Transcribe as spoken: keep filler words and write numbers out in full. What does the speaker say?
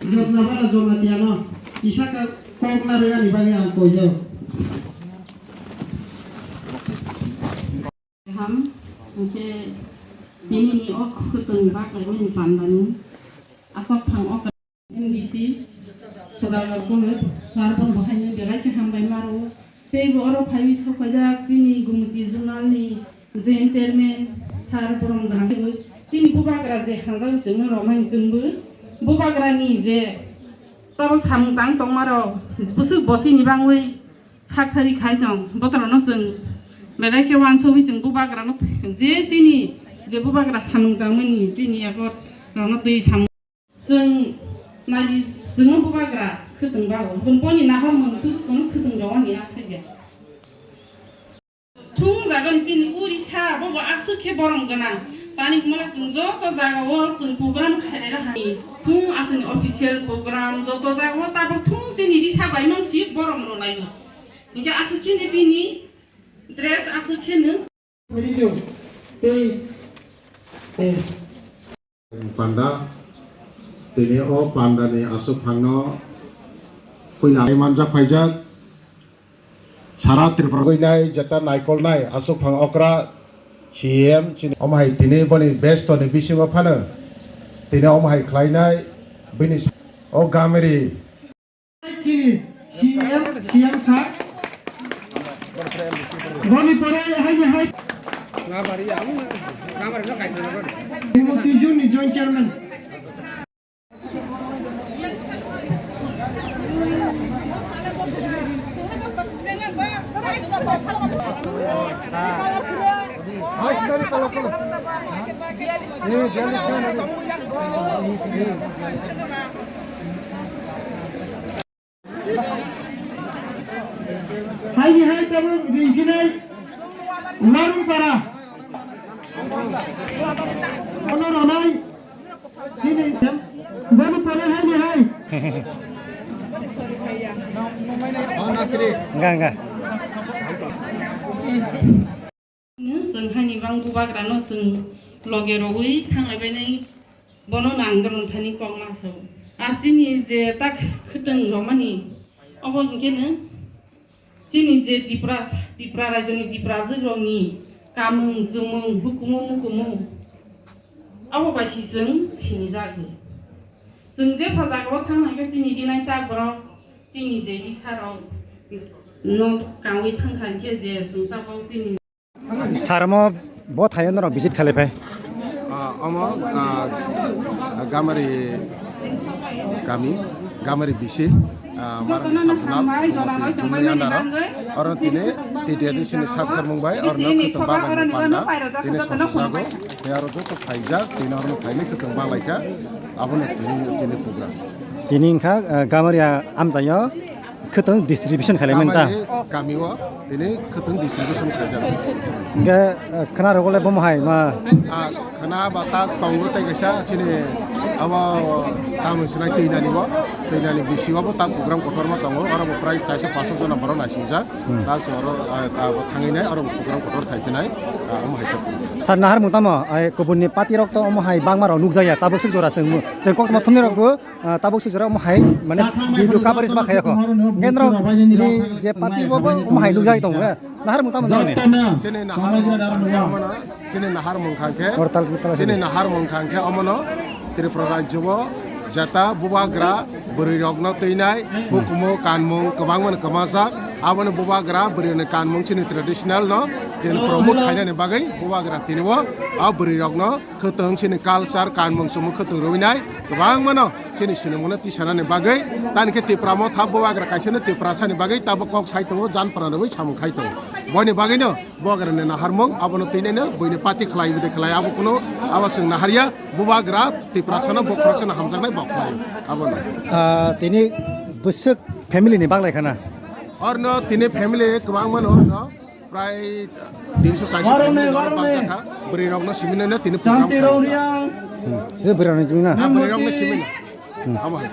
Jotnabara Jamatia no kisa kok narwknani bagwi ang koijak. Kaham, hwnkhe tinini o khwtwng baklaimani pandani aswk phang o M D C Sudhakar Kumar sir, bono bo haino belai khe hambai maro. Tei bo oro phaiwi sokphaijak chini Gumti Zonal ni Joint Chairman sir, borom gwnang teibo chini bubagra je hamjak chwngno romani chwngbo bubagra ni je tabuk samung tang tongmaro bwswk bo chini bangwi sak thari khai tong botorokno chwng belai khe uansugwi chwng bubagrano je chini je bubagra samung tangmani chini yago rokno twi samung. Chwng nai, chwngno bubagra khwtwng bago. Boni nahar mung suru chwngno khwtwng rwani aswk ya. Thung jagani chini Odisha bobo aswk khe borom gwnang. Tani hwnmano chwng joto jagao chwng program khailai rwhani. Thung aswkni official program joto jagao tabuk thung chini Odisha bai mang si borom rwlaio. Hinkhe aswk khe ni chini dress aswk khe no. Tei, eh, Panda, tini o panda ni aswk phangno puila manjak phaijak. Sara Tripura winai jeta naikolnai aswk phang okra C M chini omo hai tini boni besto ni bisingo phano tini omo hai khlainai bini sa-, o gameri Chini C M, C M sir. Boni pore haini hai. Srimati Jun ni Joint Chairman. Haini hai tabuk ringphinai Larungpara. Ono ronai chini boni pore haini hai. Enggak, enggak. Chwng haini bang bubagrano chwng loge rogwi thanglaibainai, bono nang gwnang thani kok ma sao. Ar chini je tak khwtwng romani, obo hinkhe no chini je Tipra, Tipra rajyoni Tiprajwk rokni kamung chumung, hukumu mukumu, abo bai si chwng sinijak. Chwng jepha jagao thang hai khe chini dinai chak borok, chini je isa rok no kangwi thang kha hinkhe je chwng tabok chini Sir, omo bo thaio norok visit khalai phai? Ah, omo, ah, Gamari kami, Gamari bisi, ah, Marani sabjunal, Jumai Andaro. Oro tini T D R D C ni sak khormung bai, oro no khwtwng bagwi panda, tini soso jago, tei aro joto phaijak, tini oro no phaini khwtwng baglaikha, abono tini, tini program. Tini wngkha, ah, Gamari, ah, amchaio. Khwtwng distribution khlaimani ta? Kamani kamio tini khwtwng distribution khlaijak. Hingke, eh, khwna rogole bomo hai ma? Ah, khwna ba tak tongo tei kaisa chini abo tamoni sinai twinani bo, twinani bisingo bo tak program kotorma tongo, oro bo prai chaisa paso jona borok naisijak. Hmm. Tak se oro, ah, abo thangwi nai, oro bo program kotor khai phinai, ah, omo hai khe. Sir, naharmung tamo? Ai, kubunni party rok to omo hai bangma rok nukjakya, tabuk swk jora chwng, chwng koktma thumni rok bo. Ah, tabuk se jora omo hai, mane, video coverage ma khaya kho. Kendro ni je party bo, bo omo hai nukjai tongo, eh. Naharmung tamo nini? Chini naharmung, chini naharmung khangkhe, Or tal, tal, chini naharmung khangkhe omono Tripura rajyo bo jeta bubagra bwrwi rokno twinai hukumu kanmung kwbangma no kwmajak. Abono bubagra bwrwi ni kanmung chini traditional no chini promote khainani bagwi bubagra tini bo a bwrwi rokno khwtwng chini culture kanmung chumung khwtwng rwinai kwbangma no chini sinimungno tisanani bagwi, tani khe Tipra Motha bubagra kaisano Tiprasani bagwi tabuk kok sai tongo, janpra rwui samung khai tongo. Boini bagwino bubagrani naharmung abono twineno buini party khlai bwdai khlai abo kuno abo chwng naharya, bubagra Tiprasano bokhoroksano hamjaknai bo khlaio abono. Ah, tini bwswk family ni baglaikha na? Orno tini family kwbangmano orno. Prai tinso charso family norok bakjakha. Bwrwi rokno simino tini program khlaio. Hmm. Sini bwrwi rokno simino? Ah, bwrwi rokno simino. Hmm. Abo hai.